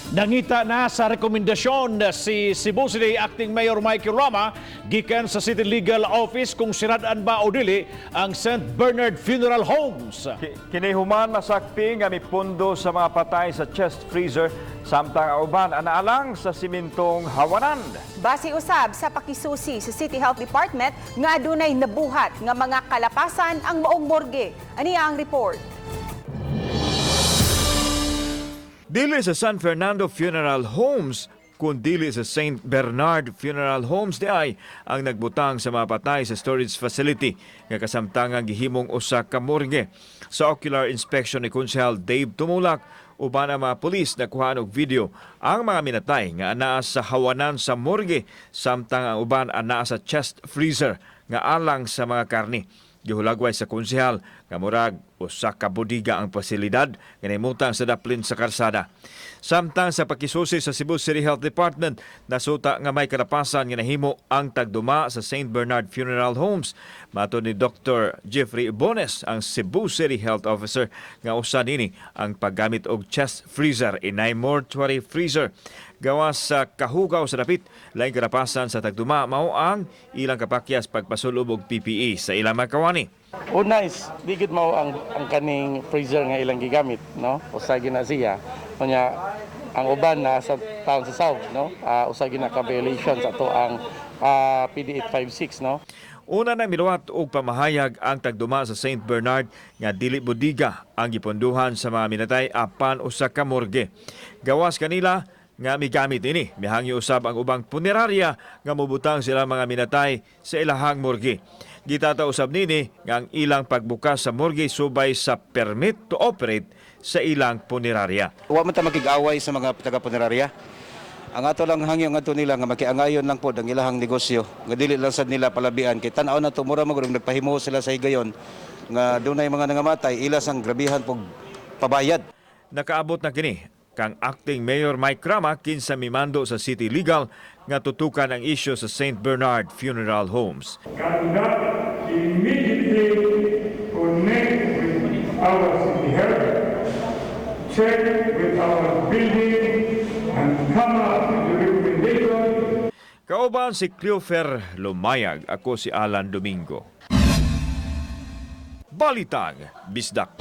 Nangita na sa rekomendasyon si Cebu City Acting Mayor Michael Rama gikan sa City Legal Office kung siradan ba o dili ang St. Bernard Funeral Homes. Kinihuman masakti nga mipundo sa mga patay sa chest freezer samtang ang uban anaalang sa simintong hawanan. Base usab sa pakisusi sa City Health Department nga adunay nabuhat nga mga kalapasan ang maong morgue. Aniya ang report. Dili sa San Fernando Funeral Homes kun dili sa St. Bernard Funeral Homes di ay ang nagbutang sa mga patay sa storage facility nga kasamtangang gihimong usa ka morgue. Sa ocular inspection ni Konsehal Dave Tumulak uban ang mga pulis, nakuhaan og video ang mga minatay nga anaa sa hawanan sa morgue samtang ang uban anaa sa chest freezer nga alang sa mga karni. Gihulagway sa konsehal nga murag usa ka bodega ang pasilidad nga nahimutang sa daplin sa karsada. Samtang sa pakisusi sa Cebu City Health Department, nasuta nga may kalapasan nga nahimo ang tagduma sa St. Bernard Funeral Homes. Matod ni Dr. Jeffrey Bones, ang Cebu City Health Officer, nga usa nini ang paggamit og chest freezer, inay mortuary freezer. Gawas sa kahugaw sa dapit, laing kalapasan sa tagduma mao ang ilang kapakyas pagpasulob og PPE sa ilang mga kawani. Una is di gid mao ang kaning freezer nga ilang gigamit, no? Usa gyud na siya. Unya ang uban na sa town sa South, no? Usa gyud na ka violation sa ato ang PD 856, no? Una na miluwat og pamahayag ang tagduma sa St. Bernard nga dili bodega ang giponduhan sa mga minatay apan usa ka morgue. Gawas kanila nga migamit ini, mihangyo usab ang ubang punerarya nga mobutang sila mga minatay sa ilahang morgue. Gitata usab nini nga ang ilang pagbukas sa morgue subay sa permit to operate sa ilang punerarya. Wa man ta makig-away sa mga taga-punerarya. Ang ato lang hangyo ngadto nila nga makiangayon lang pod ang ilahang negosyo. Nga dili lang sad nila palabian kay tan-aw na to, mura man gud nagpahimo sila sa higayon nga dunay mga nangamatay, ila sang grabihan pog pabayad. Nakaabot na kini kang Acting Mayor Mike Rama, kinsa mimando sa City Legal nga tutukan ang isyu sa St. Bernard Funeral Homes. Can that immediately connect with our city health, check with our building, and come up with the recommendation? Kauban si Cleofer Lumayag, ako si Alan Domingo. Balitang Bisdak.